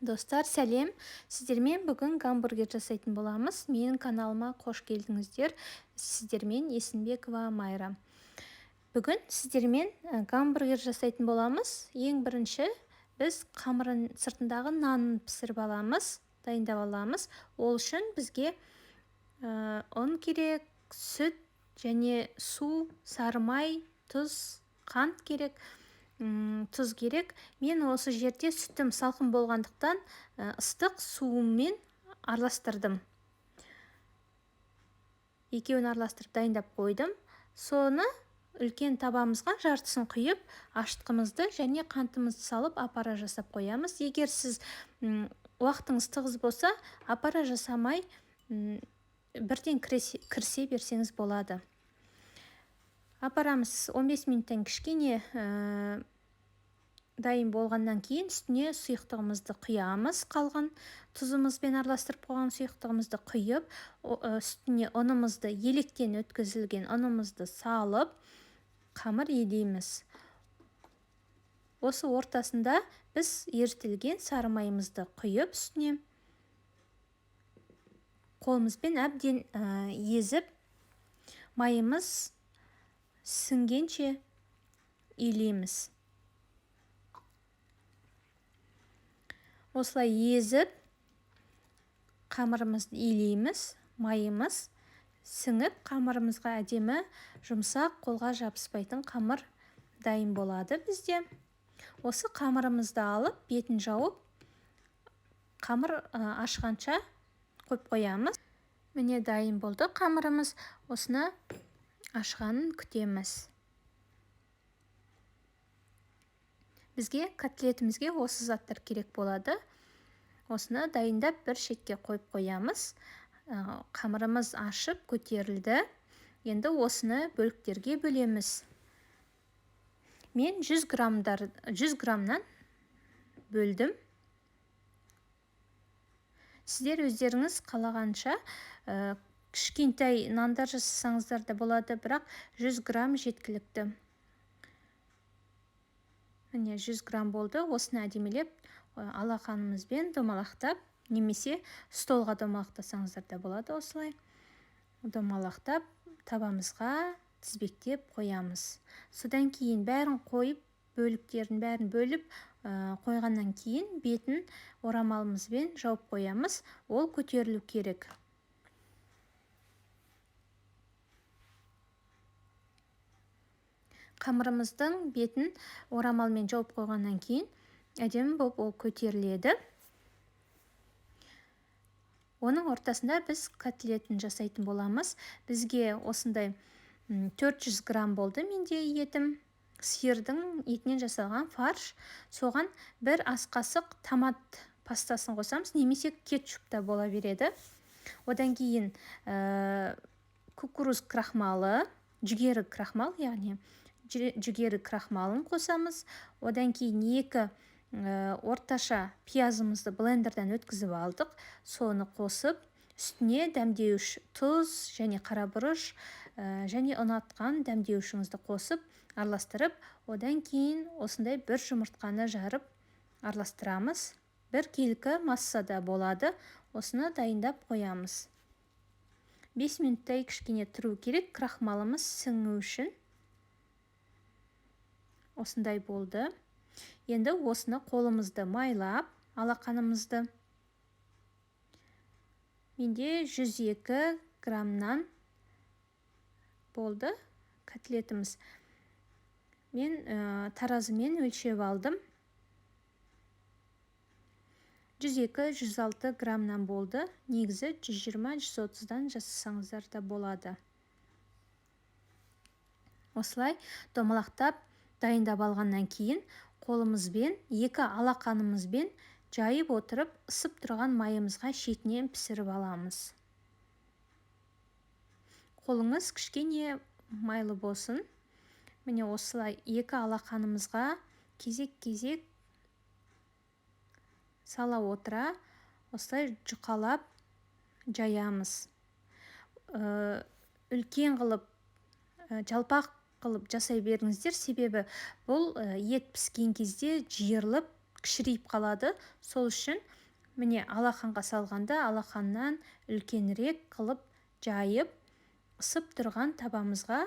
Достар, сәлем! Сіздермен бүгін гамбургер жасайтын боламыз. Менің каналыма қош келдіңіздер. Сіздермен Есімбекова Майра. Бүгін сіздермен гамбургер жасайтын боламыз. Ең бірінші біз қамырын сыртындағы нанын пісіріп аламыз, дайындап аламыз. Ол үшін бізге ұн керек, сүт және су, сары май, тұз, қант керек. Тұз керек. Мен осы жерде сүтім салқын болғандықтан ыстық суымен араластырдым. Екеуін араластырып дайындап қойдым. Соны үлкен табамызға жартысын құйып, ашытқымызды және қантымызды салып апара жасап қоямыз. Егер сіз уақытыңыз тығыз болса, апара жасамай бірден кірісе берсеңіз болады. Апарамыз 15 минуттан кішкене дайын болғаннан кейін үстіне сұйықтығымызды құямыз. Қалған тұзымызбен араластырып қойған сұйықтығымызды құйып, үстіне ұнымызды, електен өткізілген ұнымызды салып, қамыр елейміз. Осы ортасында біз ерітілген сары майымызды құйып, үстіне қолымызбен әбден езіп, майымыз сіңгенше илейміз. Осылай езіп, қамырымызды илейміз, майымыз сіңіп, қамырымызға әдемі жұмсақ, қолға жабыспайтын қамыр дайын болады бізде. Осы қамырымызды алып, бетін жауып, қамыр ашқанша қойып қоямыз. Міне дайын болды қамырымыз. Осыны ашқанын күтеміз. Бізге котлетімізге осы заттар керек болады. Осыны дайындап бір шетке қойып қоямыз. Қамырымыз ашып көтерілді. Енді осыны бөліктерге бөлеміз. Мен 100 граммнан бөлдім. Сіздер өздеріңіз қалағанша, кішкентай нандар жасасаңыздар да болады, бірақ 100 грамм жеткілікті. Міне 100 грамм болды. Осыны әдемілеп алақанымызбен домалақтап, немесе столға домалақтасаңыздар да болады. Осылай домалақтап табамызға тізбектеп қоямыз. Содан кейін бәрін қойып, бөліктерін бәрін бөліп қойғаннан кейін бетін орамалымызбен жауып қоямыз. Ол көтерілу керек. Қамырымыздың бетін орамалмен жауып қойғаннан кейін әдемі болып ол көтеріледі. Оның ортасында біз котлетін жасайтын боламыз. Бізге осындай 400 грамм болды менде етім. Сиырдың етінен жасалған фарш. Соған бір ас қасық томат пастасын қосамыз, немесе кетчуп та бола береді. Одан кейін кукуруз крахмалы, жүгері крахмал, яғни жүгері крахмалын қосамыз. Одан кейін 2 орташа пиязымызды блендерден өткізіп алдық. Соны қосып, үстіне дәмдеуіш тұз және қара бұрыш және ұнатқан дәмдеуішіңізді қосып, араластырып, одан кейін осындай бір жұмыртқаны жарып араластырамыз. Бір келкі массада болады. Осыны дайындап қоямыз. 5 минуттай кішкене тұру керек, крахмалымыз сіңу үшін. Осындай болды. Енді осыны қолымызды майлап, алақанымызды. Менде 102 граммнан болды котлетіміз. Мен таразымен өлшеп алдым. 102-106 граммнан болды. Негізі 120-130-дан жасасаңыздар да болады. Осылай домалақтап дайындап алғаннан кейін қолымызбен, екі алақанымызбен жайып отырып, ысып тұрған майымызға шетінен пісіріп аламыз. Қолыңыз кішкене майлы болсын. Міне осылай екі алақанымызға кезек-кезек сала отыра, осылай жұқалап жаямыз. Үлкен қылып, жалпақ қылып жасай беріңіздер, себебі бұл ет піскен кезде жиырылып кішірейіп қалады. Сол үшін міне алақанға салғанда алақаннан үлкенірек қылып жайып, ысып тұрған табамызға,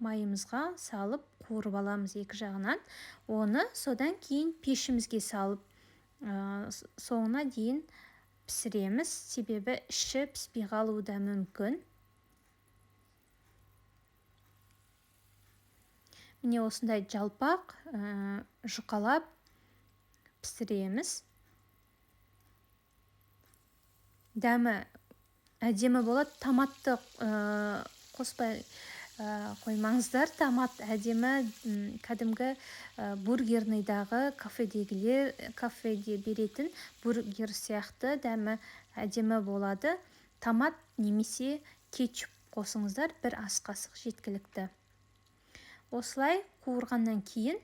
майымызға салып қуырып аламыз екі жағынан. Оны содан кейін пешімізге салып, соңына дейін пісіреміз, себебі іші піспей қалуы да мүмкін. Міне осындай жалпақ, жұқалап пісіреміз. Дәмі әдемі болады. Томатты қоспай қоймаңыздар. Томат әдемі, кәдімгі бургерныйдағы кафедегілер, кафеде беретін бургер сияқты дәмі әдемі болады. Томат немесе кетчуп қосыңыздар, бір ас қасық жеткілікті. Осылай қуырғаннан кейін,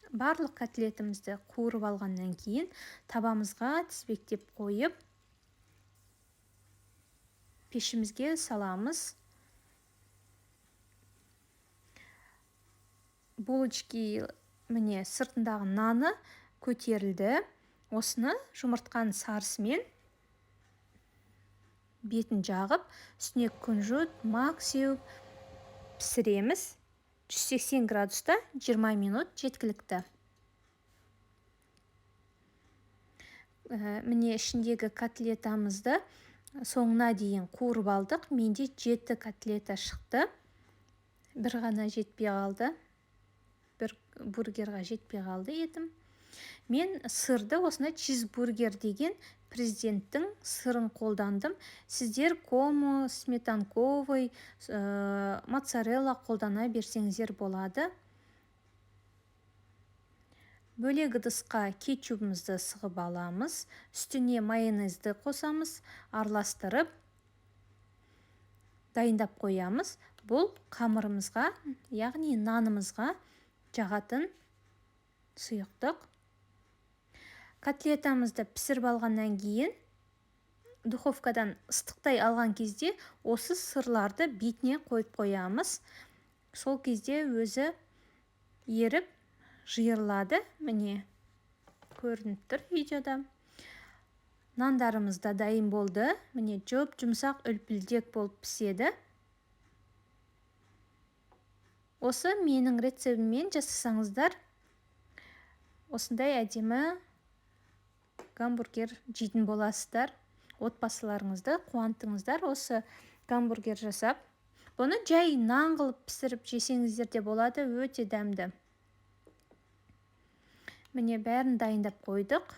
барлық котлетімізді қуырып алғаннан кейін табамызға тізбектеп қойып, пешімізге саламыз. Булочки міне сыртындағы наны көтерілді. Осыны жұмыртқаның сарысымен бетін жағып, үстіне күнжіт, мак сеуіп пісіреміз. 180 градуста 20 минут жеткілікті. Міне ішіндегі котлетамызды соңына дейін қуырып алдық. Менде 7 котлета шықты. Бір ғана жетпей қалды. Бір бургерға жетпей қалды етім. Мен сырды осындай чизбургер деген президенттің сырын қолдандым. Сіздер комо, сметанковый, моцарелла қолдана берсеңіздер болады. Бөлек ыдысқа кетчупымызды сығып аламыз. Үстіне майонезді қосамыз, араластырып дайындап қоямыз. Бұл қамырымызға, яғни нанымызға жағатын сұйықтық. Котлетамызды пісіріп алғаннан кейін, духовкадан ыстықтай алған кезде осы сырларды бетіне қойып қоямыз. Сол кезде өзі еріп жиырылады. Міне көрініп тұр видеода. Нандарымыз да дайын болды. Міне жұп-жұмсақ үлпілдек болып піседі. Осы менің рецептіммен жасасаңыздар, осындай әдемі гамбургер жейтін боласыздар. Отбасыларыңызды қуантыңыздар осы гамбургер жасап. Бұны жай нан қылып пісіріп жесеңіздер де болады, өте дәмді. Міне бәрін дайындап қойдық.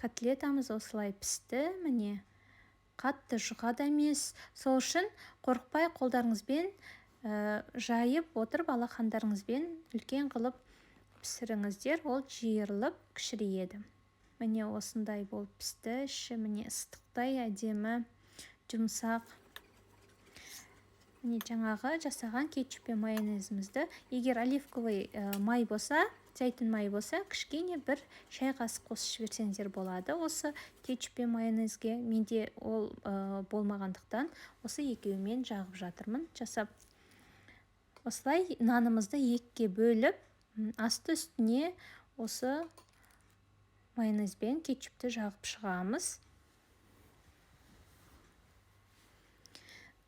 Котлетамыз осылай пісті. Міне қатты жұқа да емес. Сол үшін қорықпай қолдарыңызбен жайып отырып, алақандарыңызбен үлкен қылып пісіріңіздер, ол жиырылып кішірейеді. Міне осындай болып пісті. Іші міне ыстықтай әдемі, жұмсақ. Міне жаңағы жасаған кетчуп пен майонезімізді, егер оливковый май болса, зәйтүн майы болса, кішкене бір шай қасық қосып жіберсеңіздер болады осы кетчуп пен майонезге. Менде ол болмағандықтан осы екеуімен жағып жатырмын жасап. Осылай нанымызды екіге бөліп, асты үстіне осы майонезбен кетчупті жағып шығамыз.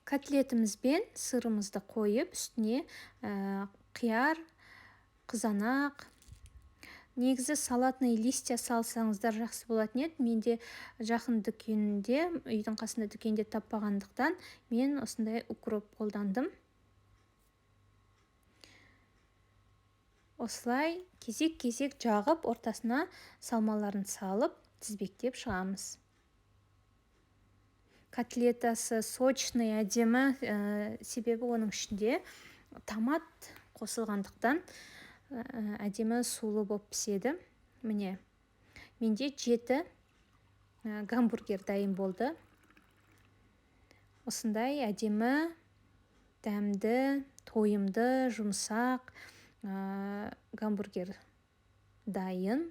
Котлетімізбен сырымызды қойып, үстіне қияр, қызанақ, негізі салатный листья салсаңыздар жақсы болатын еді. Менде жақын дүкенде, үйдің қасында дүкенде таппағандықтан мен осындай укроп қолдандым. Осылай кезек-кезек жағып, ортасына салмаларын салып, тізбектеп шығамыз. Котлетасы сочный, әдемі, себебі оның ішінде томат қосылғандықтан әдемі сулы болып піседі. Міне, менде 7 гамбургер дайын болды. Осындай әдемі, дәмді, тойымды, жұмсақ гамбургер дайын.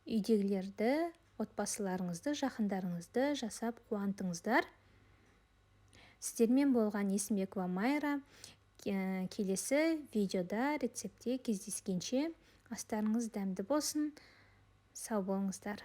Үйдегілерді, отбасыларыңызды, жақындарыңызды жасап қуантыңыздар. Сіздермен болған Есімбекова Майра. Келесі видеода, рецептте кездескенше Астарыңыз дәмді болсын, сау болыңыздар!